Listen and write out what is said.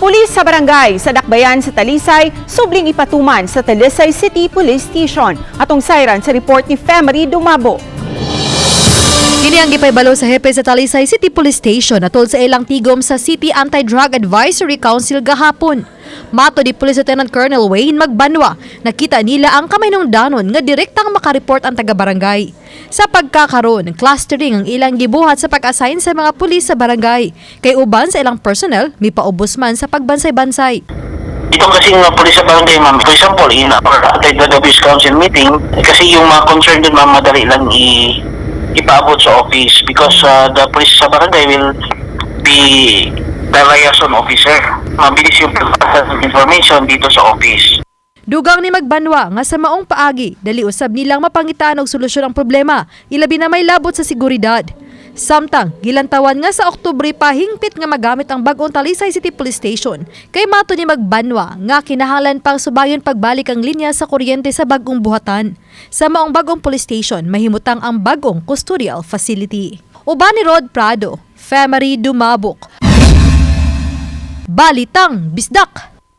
Pulis sa barangay sa Dakbayan sa Talisay, subling ipatuman sa Talisay City Police Station. Atong sayran sa report ni Femery Dumabo. Kini ang gipaybalo sa hepe sa Talisay City Police Station atol sa ilang tigom sa City Anti-Drug Advisory Council gahapon. Matod ni Police Lieutenant Colonel Wayne Magbanwa, nakita nila ang kaminungdanon nga direktang makareport ang taga-barangay. Sa pagkakaroon, clustering ang ilang gibuhat sa pag-assign sa mga pulis sa barangay. Kay uban sa ilang personnel, mipaubos man sa pagbansay-bansay. Ito kasi mga pulis sa barangay, ma'am. For example, in our anti-drug abuse council meeting, eh, kasi yung mga concern dun, ma'am, madali lang ipaabot sa office because the police sa barangay will be the liaison officer. Mabilis yung pagpasa ng information dito sa office. Dugang ni Magbanwa nga sa maong paagi, dali usab nilang mapangitaan og solusyon ang problema, ilabi na may labot sa seguridad. Samtang, gilantawan nga sa Oktubre pa hingpit nga magamit ang bag-ong Talisay City Police Station. Kay matod ni Magbanwa nga kinahanglan pang subayon pagbalik ang linya sa kuryente sa bag-ong buhatan. Sa maong bag-ong police station, mahimutang ang bag-ong custodial facility. Uban ni Rod Prado, Femery Dumabok. Balitang Bisdak!